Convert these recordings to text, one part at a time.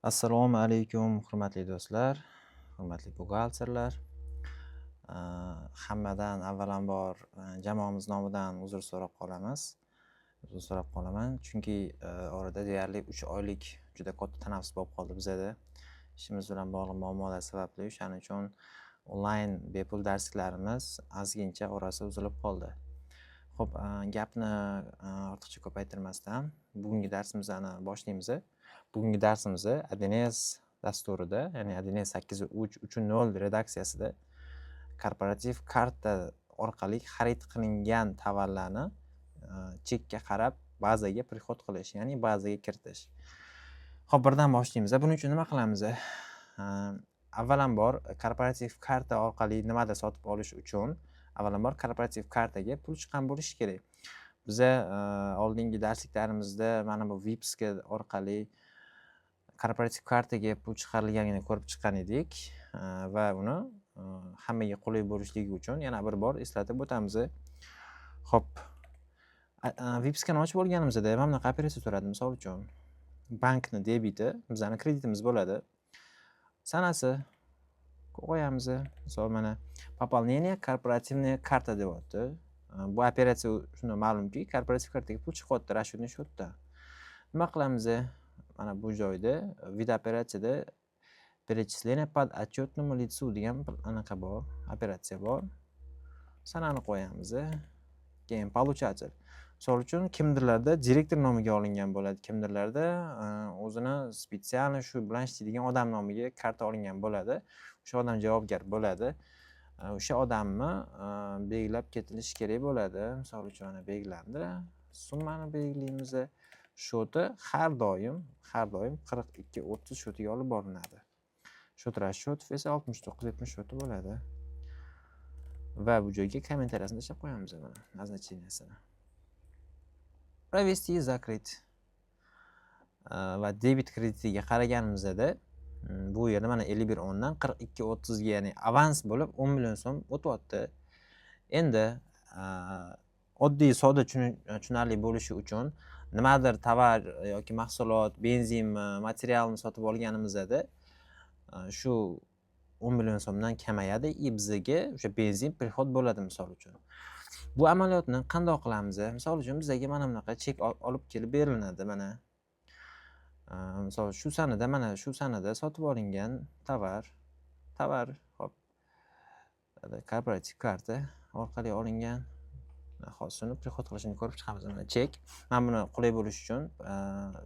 Assalomu alaykum, hurmatli do'stlar, hurmatli buxgalterlar. Hammadan avvalambor jamoamiz nomidan uzr so'rab qolamiz. Uzr so'rab qolaman, chunki orada deyarli 3 oylik juda katta tanaffus bo'lib qoldi bizada. Ishimiz bilan bog'liq muammolar sababli, o'shaning uchun onlayn bepul darsliklarimiz ozgincha orasi uzilib qoldi. Xo'p, gapni ortiqcha ko'paytirmasdan bugungi darsimizni boshlaymiz. Bugungi darsimizni 1С dasturida, ya'ni 1С 8.3.3.0 redaksiyasida korporativ karta orqali xarid qilingan tovarlarni chekka qarab bazaga приход qilish, ya'ni bazaga kiritish. Xo'p, birdan boshlaymiz. Buning uchun nima qilamiz? Avvalambor korporativ karta orqali nimadir sotib olish uchun avvalambor korporativ kartaga pul chiqqan bo'lishi kerak. Biza oldingi darsliklarimizda mana bu выписка orqali korporativ kartaga pul chiqarilganini ko'rib chiqqan edik va uni hammaga qulay bo'lishligi uchun yana bir bor eslatib o'tamiz. Xo'p, выписка ni ochib olganimizda mana bunaqa operatsiya turadi. Misol uchun, bankni debiti bizani kreditimiz bo'ladi. Sanasi qo'yamiz. Misol, mana "Пополнение корпоративная карта" deyapti. Bu operatsiya shundan ma'lumki, korporativ kartaga pul chiqyapti расчетный счет dan. Nima qilamiz? Mana bu joyda вид operatsiyada "Перечисление подотчетному лицу" degan bir anaqa bor, operatsiya bor. Sanani qo'yamiz. Keyin получатель. Misol uchun, kimdirlarda direktor nomiga olingan bo'ladi, kimdirlarda o'zini специально shu bilan ishlaydigan odam nomiga karta olingan bo'ladi. O'sha odam javobgar bo'ladi. O'sha odamni belgilab ketilishi kerak bo'ladi. Misol uchun, mana belgilandi. Summani belgilaymiz. Счёт i har doim 42 30 счёт iga olib boriladi. Счёт расчетов esa 69 70 счёт i bo'ladi. Va bu joyga kommentariyasini tashlab qo'yamiz, mana назначение sini. Провести и закрыть. Va debit kreditiga qaraganimizda bu yerda mana 51 10 dan 42 30 ga, ya'ni avans bo'lib 10 million so'm o'tyapti. Endi oddiy, sodda, tushunarli bo'lishi uchun nimadir tovar yoki mahsulot, benzinmi, materialni sotib olganimizda shu 10 million so'mdan kamayadi и bizaga o'sha benzin приход bo'ladi, misol uchun. Bu amaliyotni qandoq qilamiz? Misol uchun, bizaga mana bunaqa chek olib kelib beriladi mana. Misol, shu sanada, mana shu sanada sotib olingan tovar, hop, korporativ karta orqali olingan. Hozir shuni приход qilishini ko'rib chiqamiz. Mana chek. Men buni qulay bo'lishi uchun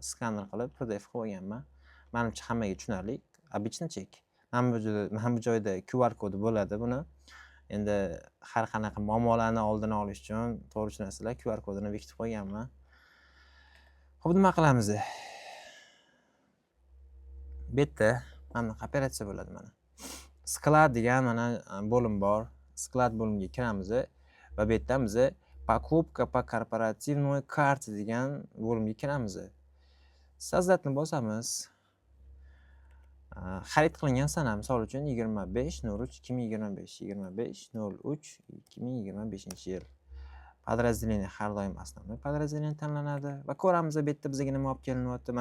skaner qilib PDF qilib olganman. Manimcha, hammaga tushunarli. Обычный chek. Mana bu joyda QR kodi bo'ladi buni. Endi har qanaqa muammolarni oldini olish uchun, to'g'ri tushunasizlar, QR kodini bekitib qo'yganman. Xo'p, nima qilamiz? Bu yerda mana bunaqa operatsiya bo'ladi mana. Склад degan mana bo'lim bor. Склад bo'limiga kiramiz va bu yerdan biza "Покупка по корпоративной карте" degan bo'limga kiramiz. Создать ni bosamiz. Xarid qilingan sana, misol uchun, 25.03.2025, 25.03.2025 yil. Подразделение har doim основной подразделение tanlanadi va ko'ramiz, bu yerda bizga nima olib kelinyapti.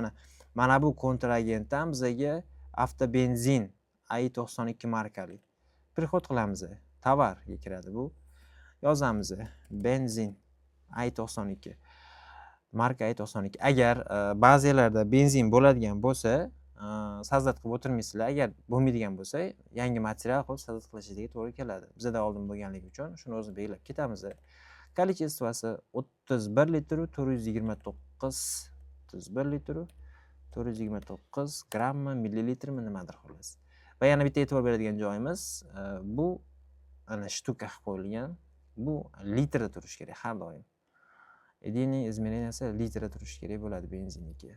Mana bu kontragentdan bizaga avtobenzin AI 92 markali приход qilamiz. Tovarga kiradi bu. Yozamiz: benzin AI 92, marka AI 92. Agar ba'zilarda benzin bo'ladigan bo'lsa, создать qilib o'tirmaysizlar. Agar bo'lmaydigan bo'lsa, yangi material qilib создать qilishingizga to'g'ri keladi. Bizada oldin bo'lganligi uchun shuni o'zini belgilab ketamiz. Количество si 31 litru 429, 31 litru 429 grammi, millilitrmi, nimadir, xullas. Va yana bitta e'tibor beradigan joyimiz, bu ana штука qilib qo'yilgan. Bu litrda turishi kerak har doim. Единый измерения si litrda turishi kerak bo'ladi benzinniki.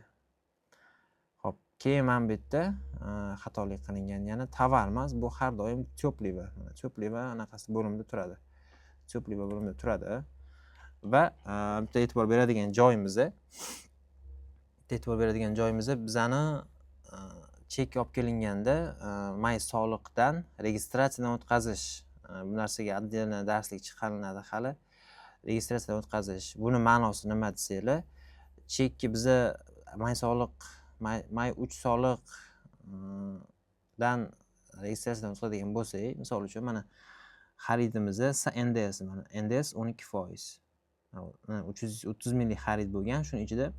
Xo'p, keyin mana bu yerda xatolik qilingan, yana tovar emas, bu har doim топливо. Mana топливо anaqasi bo'limida turadi. Топливо bo'limida turadi. Va bitta e'tibor beradigan joyimiz, bizani chek olib kelinganda may soliqdan registratsiyadan o'tkazish, bu narsaga отдельно darslik chiqariladi hali. Registratsiyadan o'tkazish. Buni ma'nosi nima desanglar, chekni biza may soliq May 3 soliqdan registratsiyadan o'tkazadigan bo'lsak, misol uchun mana xaridimizda NDS, mana NDS 12%. Mana 330 minglik xarid bo'lgan, shuning ichida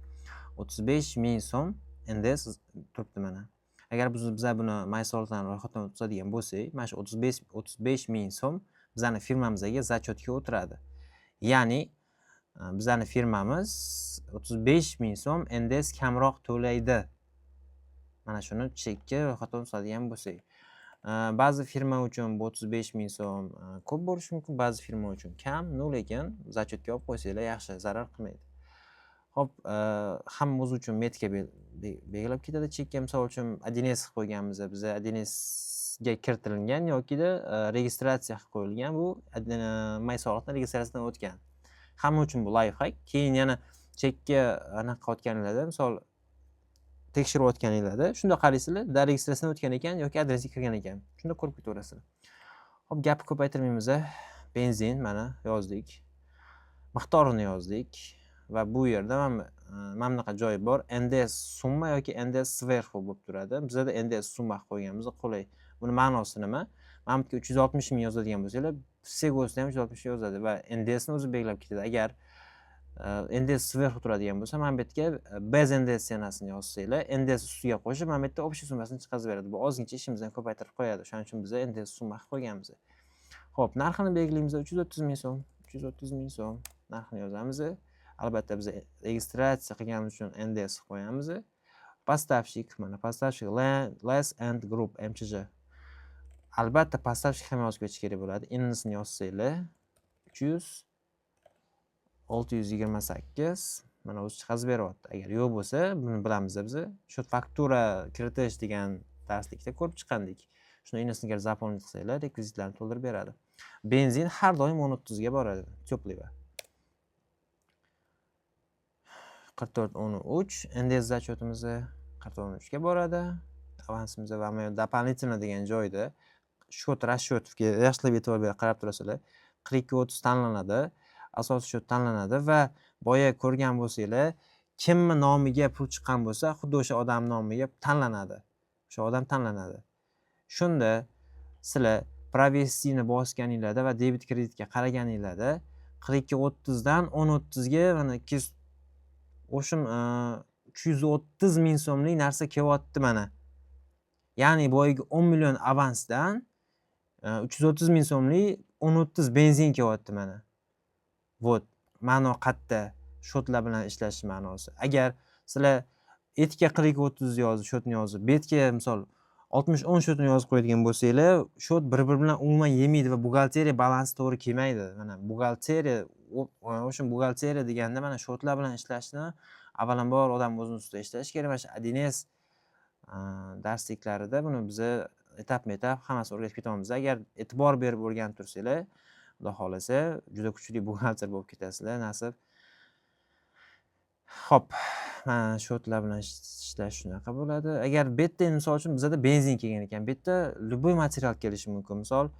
35 ming so'm NDS turibdi mana. Agar bizlar buni may soliqdan ro'yxatdan o'tkazadigan bo'lsak, mana shu 35 ming so'm bizning firmamizga zachyotka o'tiradi. Ya'ni bizning firmamiz 35 ming so'm NDS kamroq to'laydi. Mana shuni chekka ro'yxatdan o'tkazadigan bo'lsak. Ba'zi firma uchun bu 35 ming so'm ko'p bo'lishi mumkin, ba'zi firma uchun kam, lekin zachyotka olib qo'ysanglar yaxshi, zarar qilmaydi. Xo'p, hamma o'zi uchun metka belgilab ketadi chekka. Misol uchun 1С qilib qo'yganmiz, biz 1Сga kiritilgan yokida registratsiya qilib qo'yilgan, bu may soliqdan registratsiyadan o'tgan. Hamma uchun bu lifehack. Keyin yana chekka anaqa qilayotganinglarda, misol tekshirayotganinglarda shunda qaraysizlar, da registratsiyadan o'tgan ekan yoki adresga kirgan ekan. Shunda ko'rib ketaverasizlar. Xo'p, gapni ko'paytirmaymiz. Benzin mana yozdik. Miqdorini yozdik va bu yerda mana bunaqa joy bor. NDS summa yoki NDS sverxu bo'lib turadi. Bizada NDS summa qilib qo'yganmiz, qulay. Buni ma'nosi nima? Mana bu yerga 360 ming yozadigan bo'lsanglar, всего ham 360 yozadi va NDS ni o'zi belgilab ketadi. Agar NDS sverxu turadigan bo'lsa, mana bu yerga bez NDS sanasini yozsanglar, NDS ustiga qo'shib, mana bu yerda общий summasini chiqarib beradi. Bu ozgincha ishimizni ko'paytirib qo'yadi. Shuning uchun biz NDS summa qilib qo'yganmiz. Xo'p, narxini belgilaymiz 330 ming so'm. 330 ming so'm narxini yozamiz. Albatta biz registratsiya qilganimiz uchun NDS qilib qo'yamiz. Поставщик, mana поставщик Les and Group MCJ. Albatta поставщик ham yozib ketish kerak bo'ladi. INNsini yozsanglar 300 628 mana o'zi chiqazib beryapti. Agar yo'q bo'lsa, buni bilamiz biz. Счет faktura kiritish degan darslikda ko'rib chiqqandik. Shuni INNsini agar заполнить qilsanglar, rekvizitlarni to'ldirib beradi. Benzin har doim 10.30 ga boradi, топливо. 44.13 NDS зачетimiz 44.13 ga boradi. Avansimiz va mana дополнительно degan joyda счет расчетga yaxshilab e'tibor berib qarab turasizlar. 42.30 tanlanadi. Asosiy счет tanlanadi va boya ko'rgan bo'lsanglar, kimni nomiga pul chiqqan bo'lsa, xuddi o'sha odam nomiga tanlanadi. O'sha odam tanlanadi. Shunda sizlar провести ni bosganinglarda va debit kreditga qaraganinglarda 42.30 dan 10.30 ga mana ikki yuz, o'shim, 330 ming so'mlik narsa kelyapti mana. Ya'ni boyagi 10 million avansdan 330 ming so'mlik 10.30 benzin kelyapti mana. Вот, ma'no qayerda? Счёт lar bilan ishlash ma'nosi. Agar sizlar etga 42.30 yozib, счёт ni yozib, betga misol 60-10 счёт ini yozib qo'yadigan bo'lsanglar, счёт bir-biri bilan umuman yemaydi va buxgalteriya balansi to'g'ri kelmaydi. Mana buxgalteriya, o'sha buxgalteriya deganda mana счёт lar bilan ishlashni avvalambor odam o'zini ustida ishlashi kerak. Mana shu 1С darsliklarida buni biza etapma-etap hammasini o'rgatib ketamiz. Agar e'tibor berib o'rganib tursanglar, Xudo xohlasa, juda kuchli buxgalter bo'lib ketasizlar, nasib. Xo'p, mana счёт lar bilan ishlash shunaqa bo'ladi. Agar bu yerda endi misol uchun bizada benzin kelgan ekan, bu yerda любой material kelishi mumkin. Misol,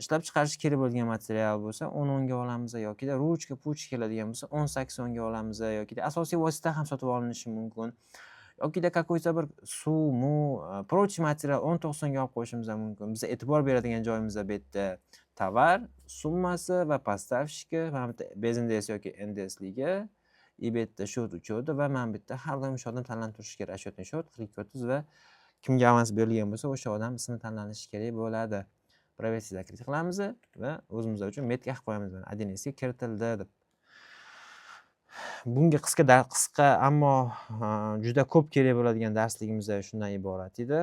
ishlab chiqarish kerak bo'lgan material bo'lsa, 10-10 ga olamiz yokida ruchka, puchka keladigan bo'lsa, 10-80 ga olamiz yokida asosiy vosita ham sotib olinishi mumkin. Yokida какой-то bir suv, mu, прочий material 10-90 ga olib qo'yishimiz ham mumkin. Biz e'tibor beradigan joyimiz bu yerda tovar summasi va поставщики, mana bu yerda без НДС yoki NDSligi, и bu yerda счет учета va mana bu yerda har doim o'sha odam tanlanib turishi kerak. Расчетный счет 42.30 va kimga avans berilgan bo'lsa, o'sha odam ismi tanlanishi kerak bo'ladi. Провести, закрыть qilamiz va o'zimiz uchun метка qilib qo'yamiz mana 1С ga kiritildi deb. Bunga qisqa ammo juda ko'p kerak bo'ladigan darsligimiz shundan iborat edi.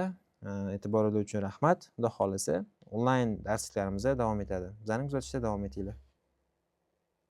E'tiboringiz uchun rahmat. Xudo xohlasa, onlayn darsliklarimiz davom etadi. Bizani kuzatishda davom etinglar.